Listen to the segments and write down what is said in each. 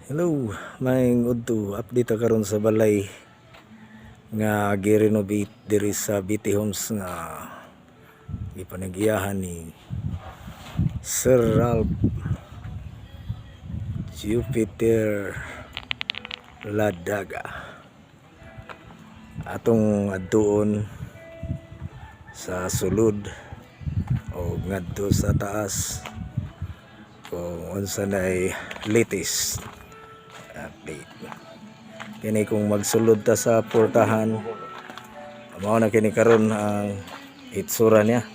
Hello, maayong udto. Update karon sa balay nga gi-renovate diri sa BT Homes nga gipanag-iyahan ni Sir Ralph Jupiter Ladaga. Atong adtuon sa sulod o ngadto sa taas kung unsa na latest update. Kini kung magsulod ta sa portahan, mao na kini karon ang itsura niya.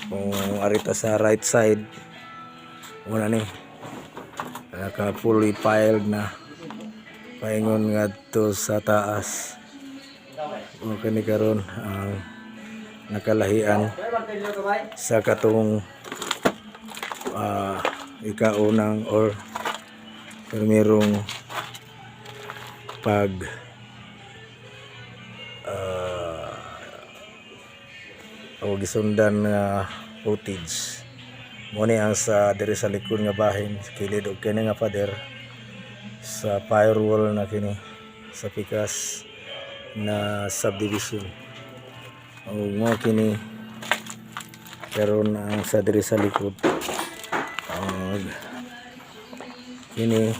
Kung ari ta sa right side, mao na ni. Naka fully piled na paingon ngadto sa taas. Mao kini karon ang nakalahian sa katong ikaunang or primerong pag o gisundan nga footage. Mo ni ang sa diri sa likod nga bahin, sa kilid og kini nga pader sa firewall na kini sa pikas na subdivision. Og mo kini karon ang sa diri sa likod. Og kini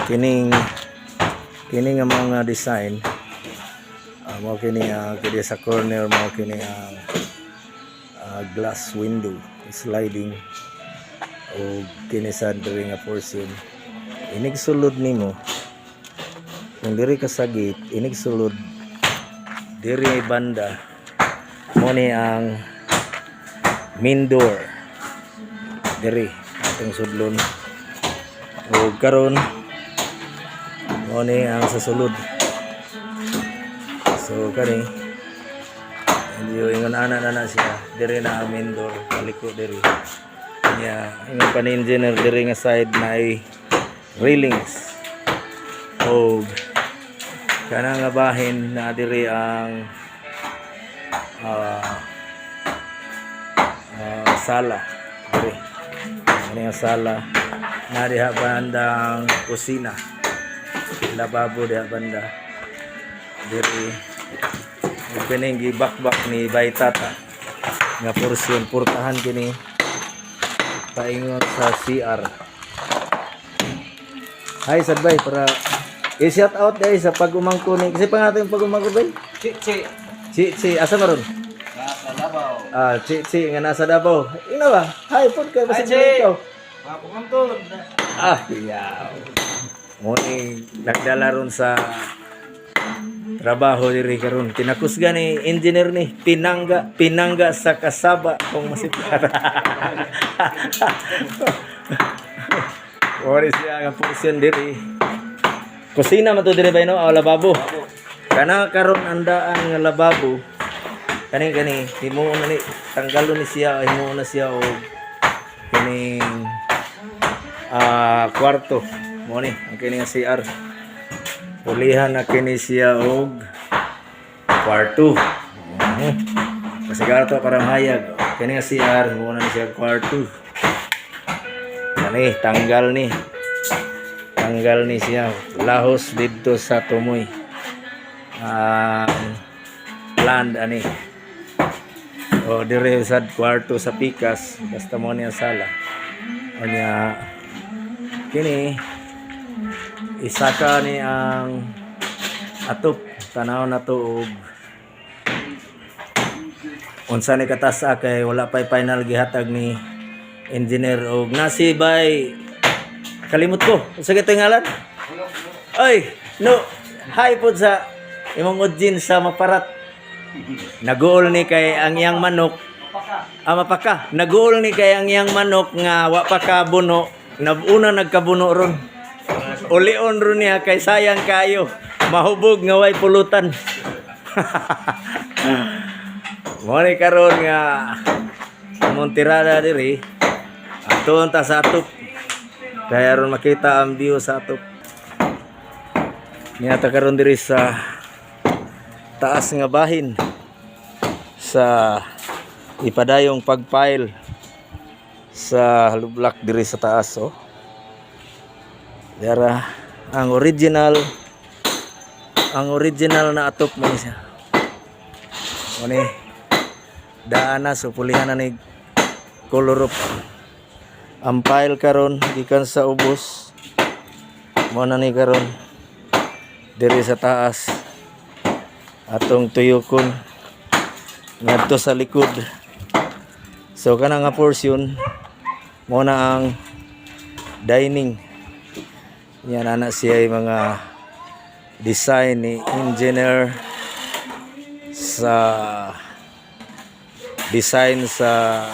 kining kini nga mga design, mao kini kini sa corner, mao kini ang glass window sliding. O kini sa diri nga portion, inig sulod nimo, kung diri ka sa gate, inig sulod diri banda, mo ni ang main door diri atong sudlon. O karon mo ni ang sa sulod. So kani medyo ingon ana na na siya. Diri na ang main door, paliko diri. Nya ingon pa ni engineer, diri nga side na ay railings. Og kana nga bahin na diri ang sala diri. Kani ang sala na diha bandang kusina. Lababo diha banda. Diri ug kining gibakbak ni Baytata nga porsyon, portahan kini paingon sa CR. Hi sadbay, para i-shout out guys sa pag-umangko ni kasi pa natin pag-umangko bay. Chi, chi. Chi chi asa maron? Nasa Davao. Ah, chi chi nga nasa Davao. Ina ba? Hi pod kay Hi, basig Chi. ikaw. Mga pumangkon. Ah, yaw. Mo ni nagdala ron sa trabaho diri karon. Kinakusga ni engineer ni pinangga pinangga sa kasaba kung masipara. Ori siya nga portion diri. Kusina man to diri ba, no? O lababo. Kana karon ang daan nga lababo. Kani kani himuon na ni, tanggalon ni siya, himuon na siya og kining kwarto. Mo ni ang kini nga CR. Ulihan na kini siya og kwarto. Kasi to parang hayag. Kini nga CR, himuon na ni siya kwarto. Kani tanggal ni. Tanggal ni siya. Lahos didto sa tumoy. Ang land ani. O dire sa kwarto sa pikas, basta mo niya sala. O niya kini isaka ni ang atop, tanaw na to og unsa ni katasa kay wala pa'y final gihatag ni engineer. Og nasi bay, kalimot ko unsa kay ngalan. Ay no, hi pod sa imong audience sa Maparat. Naguol ni kay ang iyang manok. Ah, mapaka. Naguol ni kay ang iyang manok nga wa pa kabuno. Una nagkabuno ron. Ulion ron niya kay sayang kayo. Mahubog nga way pulutan. Mo ni karon nga among tirada diri. Atuon ta sa atop. Kaya ron makita ang view sa atop. Niata karon diri sa taas nga bahin sa ipadayong pagpile sa hollow block diri sa taas, oh. Dara ang original na atop mo ni siya. Mo ni daan na, so pulihan na ni color of ang pile karon gikan sa ubos. Mo na ni karon diri sa taas atong tuyokon ngadto sa likod. So kana nga portion mo na ang dining. Yan ana siya ay mga design ni engineer sa design sa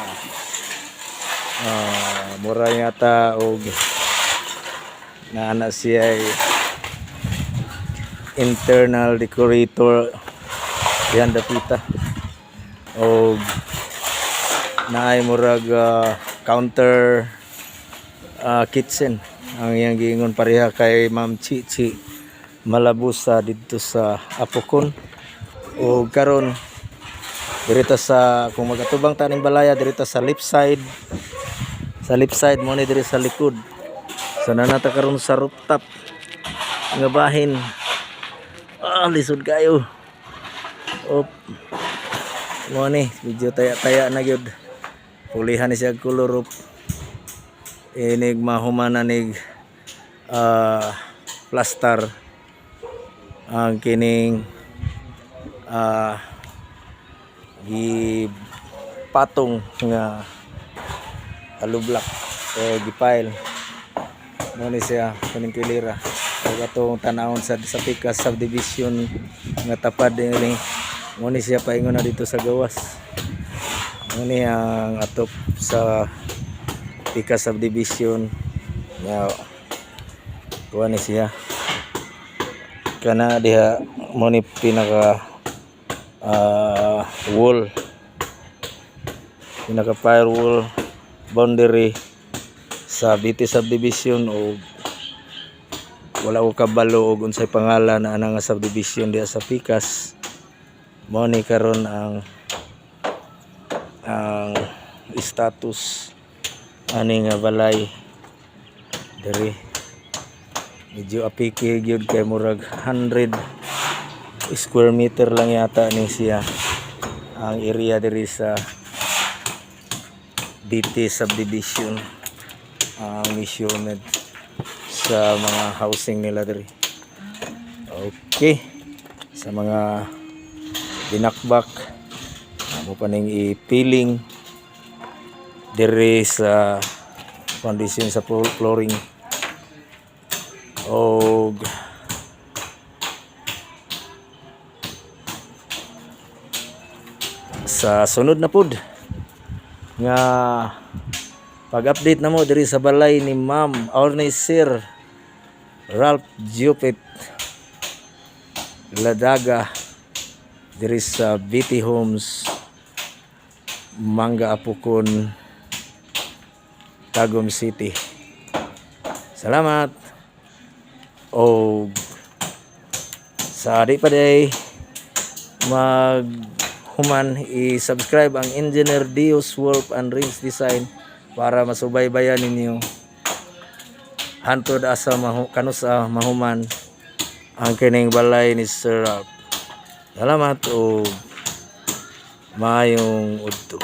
mura yata og naana siya ay internal decorator diyan dapita og naay murag counter kitchen ang iyang giingon, pareha kay Ma'am Chichi Malabusa didto sa Apokon. O karon dirita sa kung magatubang taning balaya dirita sa left side, sa left side mo ni diri sa likod. So nanata karon sa rooftop nga bahin. Ah, lisod kayo. Op, mo ni medyo taya-taya na gyud. Pulihan ni siya color of inig mahuman na nig plaster ang kining gipatong nga hollow block o gipile. Mo ni siya kining kilira ug atong tanawon sa Pikas subdivision nga tapad dinhi. Mo ni siya paingon na dito sa gawas. Mo ni ang atop sa Pikas subdivision nga kuha ni siya kana diha. Mo ni pinaka wall, pinaka firewall boundary sa BT subdivision o wala ko kabalo og unsay pangalan na ana nga subdivision diha sa Pikas. Mao ni karon ang status ani nga balay diri. Medyo apiki gyud kay murag 100 square meter lang yata ni siya ang area diri sa BT subdivision, ang measurement sa mga housing nila diri. Okay, sa mga binakbak mo pa ning ipiling diri sa foundation sa flooring og sa sunod na pud nga pag-update na mo diri sa balay ni Ma'am or ni Sir Ralph Jupit Ladaga diri sa BT Homes, Manga Apokon, Tagum City. Salamat. O sa di pa day mag human i-subscribe ang Engineer Dios Wolf and Rings Design para masubaybayan ninyo hantod asa mahu, kanusa mahuman ang kining balay ni Sir Ralph. Salamat o maayong udto.